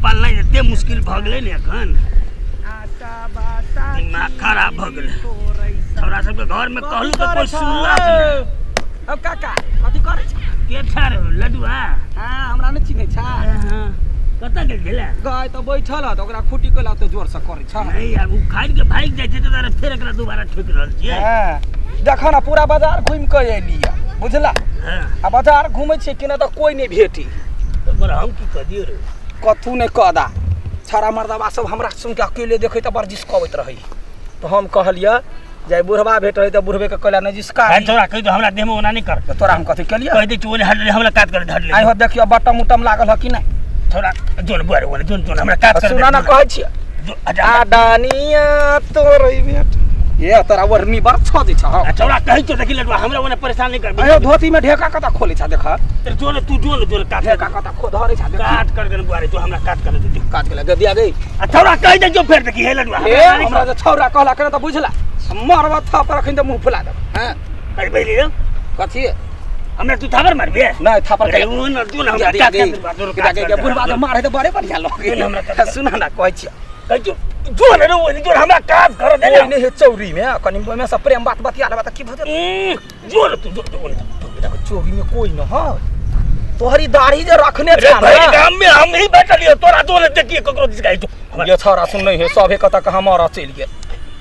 पालनाइ एते मुश्किल भऽ गेलै ने एखन। दिमाग खराब भऽ गेलै। छौड़ा सबके घरमे कहलहुँ तऽ कोइ सुनलक नहि। अब काका कथी करै छ? के ठार लडुआ? हाँ, हमरा नहि चिन्है छ? हाँ, कतऽ गेल छलै? गाय तऽ बैठल हत, ओकरा खुटी कैला ओते जोर से करै छ। नहीं यार, ओ खाइर के भागि जाइ छै तऽ तारा फेर एकरा दोबारा ठोकि रहल छियै। हाँ, देख न पूरा बाजार घुमि कऽ एली, बुझला? हाँ। आ बाजार घुमै छियै कि नहि तऽ कोइ नहि भेटी। तऽ हम की कऽ दियौ रे? कथू नहि कऽ दा। छाड़ा मर्दबा सब हमरा सुनि कऽ अकेले देखै तऽ बड़ जिसकबैत रहै, तऽ हम कहलियै जे बुढ़बा भेट रहै तऽ बुढ़बे के कहला नहि जिसका। है तोरा कहि दो, हमरा देह में ओना नहीं कर। तऽ तोरा हम कथी केलियै? कहि दे चोले हट ले, हमरा कात कर धर ले। आइ हो देखियो, बटम उटम लागल ह कि नहि। थोड़ा जोन बुआ रे, जोन जोन हमरा कात कर। सुना ना, कहै छियै। अच्छा। आडानिया तोरे बेट ये तोरा ओढ़नी बड़ छजै छ। छौड़ा कहै छौ, देखी लडुआ, हमरा ओना परेशान नहीं कर। अयो धोती में ढेका कता खोलै छ देख। जोन तू जोन जोन काट ढेका कता खो धरै छ देख। काट कर दे बुआ रे, तू हमरा काट कर दे। काट के लगा दिया गई। आ छौड़ा कहि दे जो फेर देखी हे लडुआ। ए हमरा जे छौड़ा कहला करे त बुझला मरबा थापर अखन त मुंह फुला देब। हां। अरे बैली रे। कथी? हमरा तू थापर मारबे? नहीं, थापर के ओ न तू न हमरा काट कर दे। के बुढ़वा त मारे त बड़े बढ़िया लगे। सुन ना, कहै छी। कहै छी जो ने रे, ओने जो हमरा काज कर दे। ने ओने हे चौरी में कनि ओमे से प्रेम बात बतिया लेबा त की भ जेतै? जो रे तू जो जो। देखो चौरी में कोई न ह, तोहरी दाढ़ी जे रखने छ ना गाम में हम ही बैठल हियो, तोरा जो ने देखिए ककरो दिस गाई। ये छोरा सुन नहीं है, सभे कत कहाँ मर चलि गेल।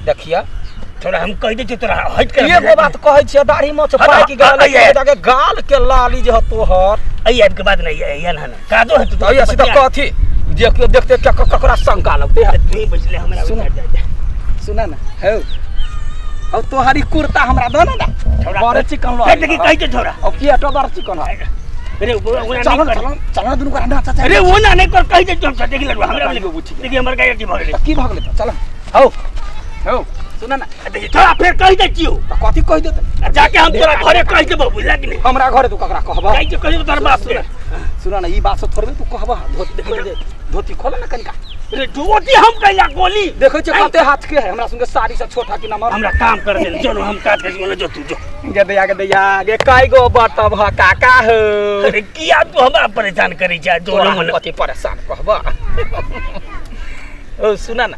देखिया थोड़ा हम कहि दै छियै तोरा हटि के एगो बात कहै छियै, दाढ़ी मोछ पाकि गेल, के गाल के लाली जे ह तोहर। एहि आबि के बात नहीं है ना काजो है। तो ऐसे तऽ कथी जे केओ देखते ककरा शंका लगते है। तू बजले हमरा। सुन सुन ना, हौ औ तोहरी कुर्ता हमरा दो ना, बड़े चिकन लो। देखी कहै छै छोरा। औ किया तो बड़ चिकन है। अरे ओ चल चल चल, दुनू करा ना चाचा। अरे वो ना नहीं कर, कहि दे हम। देखी लड़ुआ, हमरा देखी हमर गाय की भ गेलै। की भ गेलै? चल हौ हौ, सुन ना। देखी तोरा फेर कहि दे छियौ। त कथी कहि देतै? जाके हम तोरा घरे कहि देबौ, बुझला कि नहीं? हमरा घरे तू ककरा कहबा? जाइ के कहि तोरा बाप से। सुन ना, ई बात से थोड़बे तू कहबा। धोती खोल दे, धोती खोल ना कनिका। अरे धोती हम कैला गोली? देखै छै कते हाथ के है, हमरा सुन के साड़ी से छोटा कि नमर। हमरा काम कर दे, चलो हम काज कर बोले, जो तू जो गे दैया गे दैया गे। काय गो बटब ह काका हो? अरे किया तू हमरा परेशान करै छै? जो मन कथी परेशान कहबा? ओ सुन ना,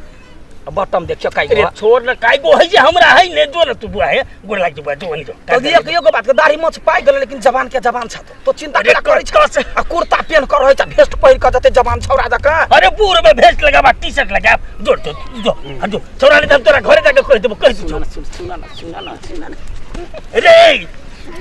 बटम देखियो काय गो। छोड़ न, काय गो है जे हमरा है ने। जो न तू बुआ है, गोर लाग बुआ, जो नहीं जो। तो एक एगो बात के दाढ़ी मोछ पाइ गेल, लेकिन जवान के जवान छ तो चिंता केना करै छ? आ कुर्ता पेन कर रहै छ, भेस्ट पहिर क जते जवान छौड़ा जका। अरे पूर में भेस्ट लगाबा, टी शर्ट लगा, जो जो जो हां जो छौड़ा ने हम तोरा घरे जाके कहि देबो, कहि दे। सुन सुन ना, सुन ना, सुन ना। अरे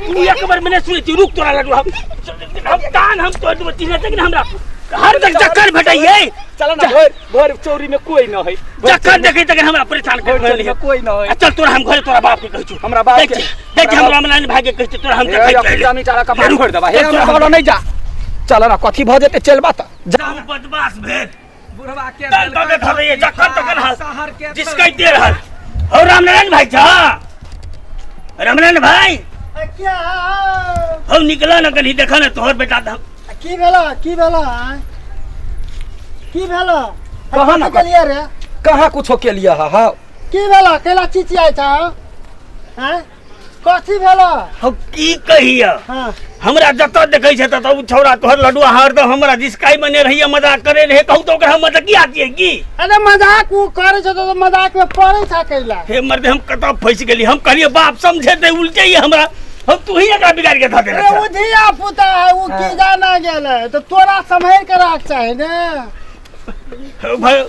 तू एक बार मैंने सुनै छी, रुक तोरा लड्डू हम कान हम तोड़ देबो। चिन्ह तक हमरा हर तक चक्कर भेटैये। चल ना, घर घर चोरी में कोई न है। जखन देखै तखन हमरा परेशान कर रहल है, कोई न है। चल तोरा हम घरे तोरा बाप के कहै छु। हमरा बाप के देख, हमरा मना भागे कहै छु तोरा हम देखै छी। जमी चारा कपार फोड़ देबा हे, हमरा बोलो नहीं जा। चल ना, कथी भ जेतै? चल बात जा। बदमाश भेल बुढ़वा के तन तक धरैये जखन तखन हल जिसकै दे रहल। हो रामनारायण भाई छा, रामनारायण भाई। क्या हो? निकला ना कहीं, देखा ना तोहर बेटा था। की भेला? की भेला? की भेला? कहाँ ना केलिए रे? कहाँ कुछो केलिए? हा हा, की भेला? कैला चिचियाइ छ? हैं, कथी भेला? हम की कहिया? हाँ। हमरा जतऽ देखै छै ततऽ उ छौड़ा तोहर लडुआ हरदम हमरा जिसकाई बने रहिए, मजाक करे रहे। कहू तो ओकरा हम मजाकिया दिए की? अरे मजाक उ करे छ त मजाक में पड़ै छ कैला? हे मर्दे, हम कतऽ फंसि गेली। हम कहलिए बाप समझे ते उलटे ही हमरा, हम तू ही एकरा बिगाड़ के धऽ देने। अरे उ धिया पुता है, उ की जाना गेल है, तो तोरा सम्हारि के राख चाही ने। भाई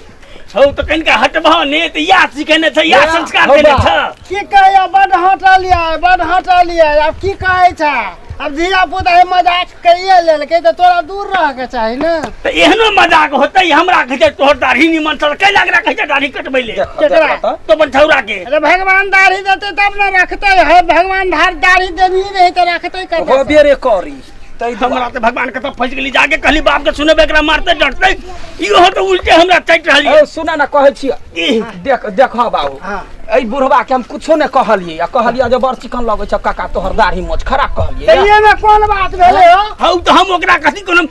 हौ तऽ कनिका हटबह ने तऽ इएह सिखेने छै, इएह संस्कार देने छ। की कहैया? बड हटलियै, बड हटलियै। आब की कहै छ? आब धिया पुता है, मजाक करिए लेलकै तऽ तोरा दूर रह के चाही ने। तऽ एहनो मजाक होतै? हमरा कहै छै तोहर दाढ़ी निमन छल, कैला एकरा कहै छै दाढ़ी कटबै ले? केकरा? तो अपन छौड़ा के। अरे भगवान दाढ़ी देतै तब ने रखतै है। भगवान धार दाढ़ी देनी रही तऽ रखतै कतऽ? होबे रे करी तै हमरा तऽ भगवान कतऽ फंसि गेली। जाके कहली बाप के सुनेबै, एकरा मारते डटतै, इहो तऽ उल्टे हमरा चटि रहल। ए सुना ना, कहै छियै। देख देख बाबू, एहि बुढ़वा के हम कुछो नहि कहलियै आ कहलियै जे बड़ चिकन लगै छ काका तोहर दाढ़ी मोछ, खराब कहलियै। तऽ एहिमे कोन बात भेलै हो? हौ तऽ हम ओकरा कथी कोनो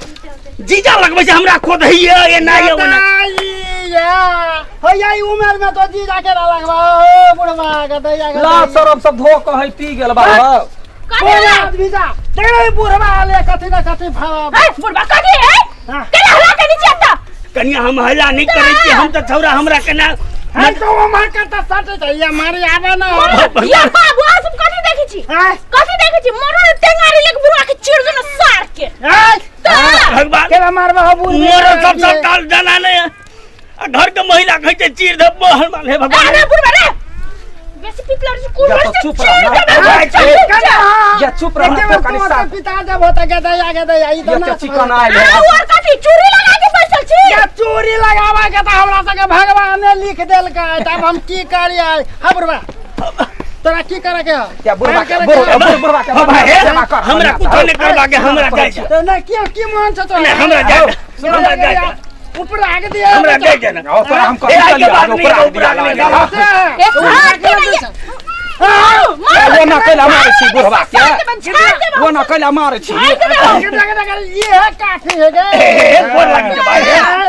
जीजा लगबै छै? हमरा खोद हइए एना ये ओना। हो ई उमेर में तो जीजा के ना लगबा हो बुढ़वा के दैया के। लाज शरम सब धो के है पी गेल बाबा। कोन आदमी जा देख बुढ़वा ले कथी ना कथी भाव। ए बुढ़वा कथी है? हाँ। केना हला के नीचे आता? कनिया हम हल्ला नहीं करै छी, हम तऽ छौड़ा हमरा केना है तो वो मार करता सटे छै ये मारी आवे ना। या बाबू, अहाँ सब कथी देखै छी? आय। कथी देखै छी? मरल टेंगारी लेके बुढ़वा के चीर देने सार के। आय। तऽ भगवान केना मारबा हो बुढ़ मरल सब सब ताल जाना नहीं है। आ घर के महिला कहै छै चीर दे हनुमान, हे भगवान। अरे बुढ़वा रे, बेसी पितलर से कुल या तो से चुप चीर रह ना। देबे। आय, चुप कना। या चुप रह ना, तो कनी साफ। पिता जब होता गदया गदया ई तो ये ना तो चिकन आयल है। आ और कथी चूड़ी लगा के बैसल छी? या चोरी लगावा के त हमरा सबके भगवान ने लिख देलकै, तब हम की करियै? हा बुढ़वा, तोरा की करे के है? या बुढ़वा करे के बुढ़वा है? बुढ़वा के हो भाई, सेवा कर। हमरा कुछो नहीं करवा के, हमरा जाय दे। तो ना क्यों की मान छ तोरा? नहीं, हमरा जाय दे, हमरा जाय दे। ऊपर आगे दिया। हमरा जाय दे ना। आओ तोरा हम ए, आइ के बाद नहीं, ऊपर ऊपर आगे नहीं। ए सार के नहीं। वो ना कैला मारै छी बुढ़वा के, वो ना कैला मारै छी। ये है काफी है गे। ए, गोर लागी के भाई,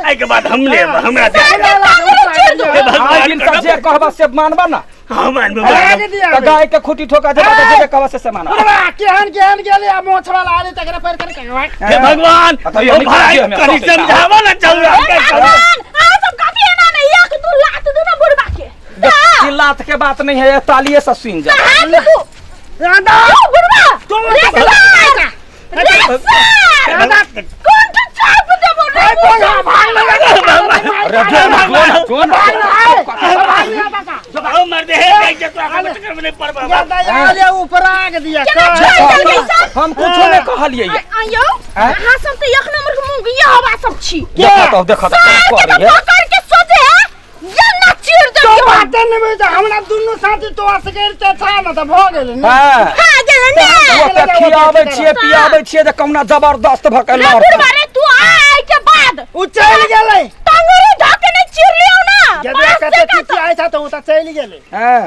आइ के बाद हम ले हमरा दे। हे भगवान। आइ दिन सब जे कहबा से मानबा ना? हाँ, मानबो। आगे दिया। तऽ गाय के खूटी ठोका जेबा तऽ जे कहबा से मानबा। बुढ़वा केहन केहन गेले आ मोछ वाला आले तकरा पर कर के। हे भगवान। आ तो ये ओ निकाल भाई दिया हमें, कनी सब समझावा ना चौरा के। भगवान, अहाँ सब कथी एना नहीं एक दू लात दू ना बुढ़वा के। चिल्लात के बात नहीं है, तालिए से सुन जा। हाथ दू। राधा। ओ बुढ़वा तुम रे सार, रे सार, कोन तो चाप देबो रे? भाग अरे जो जो ना आओ मर दे हे गाय के, तोरा के चक्कर में नहीं पड़बा। ऊपर आग दिया। केना छोड़ि देलकै सब? हम कुछो नहीं कहलिए। आयौ, अहाँ सब तऽ एक नंबर के मुंगिया हवा सब छी। देखा तो, देखा तो सार के कर तऽ रही है। पकड़ के सोचे है ये ना चीर तो देलियौ। बात नहीं बुझ, हमरा दुनू साथी तो असगर ते छा न त भ गेलै ने। हाँ। खा गेलै ने। वो तऽ खियाबै छियै पियाबै छियै जे कहुना जबरदस्त भऽ के रे लड़। बुढ़वा रे, तू आइ के बाद उ चलि गेलै। टंगरी धऽ के नहि चीर लियौ ना। जब बाँस कते जकाँ। चिचियाइ छ त उ त चलि गेलै। हाँ।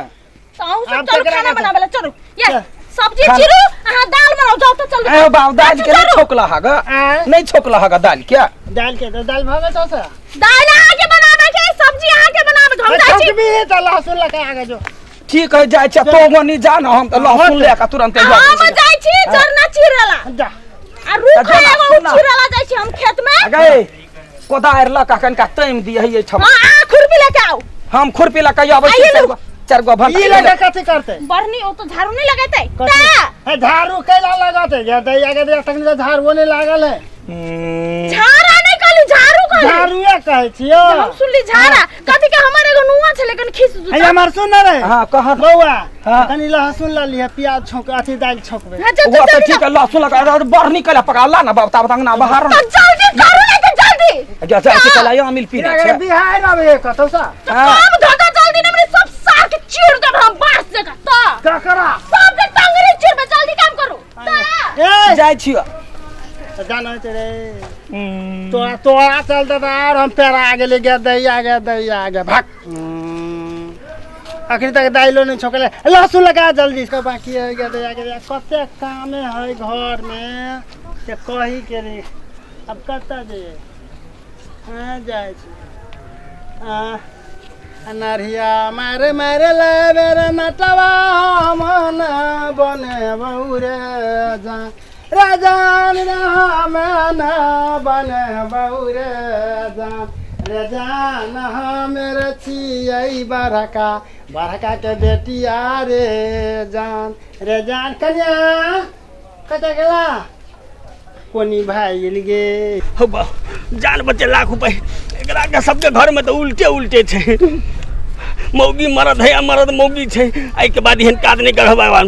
तऽ अहूँ सब आब चलू केकरा खाना कहतै? बनाबै लए चलू। ये चल। सब्जी खाना- चिरू, अहाँ दाल बनाउ, जाउ तऽ चलू। ए बाबू, दालि के नहीं चलू। छौकला हग? आँय? नहीं छौकला हग दालि के? दाल के त दाल भऽ गेल छौ से। दालि अहाँके बनाबै के, सब्जी अहाँके बनाबै के, हम जाइ छी। भी त लहसुन लगा आगे जो। ठीक है, जाइ छै तो गनी जा ना, हम तऽ लहसुन ले के तुरंत हम जाइ छी जरना चिरेला जा। आ रुख तऽ जो ना, एगो सुन ना। चिरेला जाइ छी हम खेत में। गए कोदारि लऽ के कनिका तैम दियै एहिठाम। हाँ, अहाँ खुरपी लेके आउ। हम खुरपी लऽ के अबै छी। आइए लू। चारि गो भंटा ई लगा कथी करतै? बढ़नी ओ तो झाड़ू नहीं लगेतै। कथी? ता हे झाड़ू कैला लगतै? जे दैया के दैया तखनी तऽ झाड़ुओ नहि लागल है। झाड़ा नहीं कहली, झाड़ू कहली। झाड़ुए कहै छियौ। हम सुनली झाड़ा। कथी के हमर एगो नुआ छलै, कनि खींच दू। हे हमर सुन न रे। हाँ, कह न। बौआ। हाँ। कनि लहसुन लऽ लिह, प्याज छौंक, अथी दालि छौंकबै। हाँ, चल, वो चल, तऽ जल्दी ठीक है, लहसुन लगा अरे बढ़नी कैला पका ला ना बाबू, ताबत अंगना बाहर। तऽ जल्दी करू ने, तऽ जल्दी। जा जा छै कैला आमिल पीने छै। बिहार आबै कतौ सँ। तऽ हाँ। काम धंधा जल्दी नहि, सब सार के चीर देब हम बाँस जकाँ। तऽ ककरा? सबके टंगरी चीरबै, जल्दी काम करू। तऽ ए जाइ छियो। जानै छै रे, तोरा तोरा चलते तऽ आर हम पेरा गेली गे दैया गे दैया गे भाग। अखनी तक दाइलो नहि छौंकले, लहसुन लगा जल्दी। इसका बाकी है गे दैया गे दैया, कते कामे है घर में से कही के रे। अब कतऽ जइयै? हाँ, जाइ छी। हाँ, नरिया मारे मारे लाबेर नटवा मन बने बौरे जा राजान मन बने बौरे जान रे जान, हमर छियै बड़का बड़का के बेटिया रे जान रे जान। कन्या कतऽ गेला? कोनी भाइ गेल गे? हो बा, जान बचे लाख रुपए। एकरा के सबके घर में तो उल्टे उल्टे छै, मौगी मरद है या मरद मौगी छै। एहिके बाद एहन काज नहीं करब भगवान।